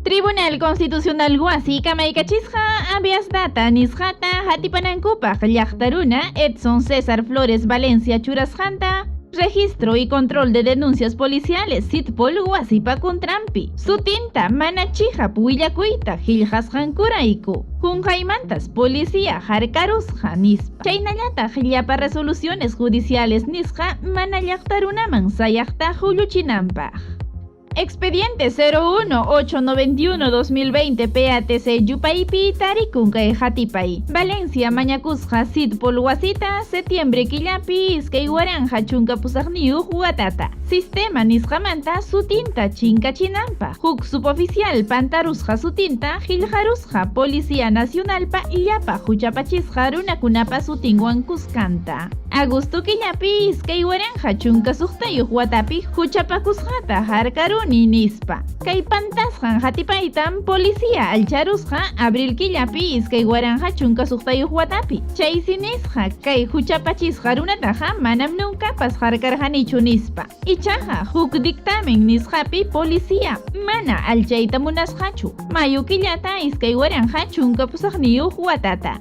Tribunal Constitucional wasi kamaykachisqa habeas data nisqata hatipanankupaq llaqta runa Edson César Flores Valencia churasqanta Registro y Control de Denuncias Policiales SITPOL wasipa kuntranpi sutinta mana chiqap willakuyta qillqasqankurayku qunqaymantas policía harkarusqa nispa. Chaynallataq llapa resoluciones judiciales nisqa mana llaqta runaman sayaqta hulluchinanpaq. Expediente 01891-2020 PATC yupaypi tarikun kay hatipay. Valencia mañakusqa SITPOL wasita setiembre killapi 2018 watata. Sistema nisqamanta sutinta chinkachinanpaq. Huk suboficial pantarusqa sutinta qillqarusqa Policía Nacionalpa llapa huchapachisqa runakunapa sutinwan kuskanta. Agosto killapi 2016 watapi huchapakusqata harkaruni nispa. Kay pantasqan hatipaytam policía allcharusqa abril killapi 2016 watapi. Chaysi nisqa kay huchapachisqa runataqa manam nuncapas harkarqanichu nispa. Ichaqa huk dictamen nisqapi policía mana allchayta munasqachu. Mayo killata 2018 watata.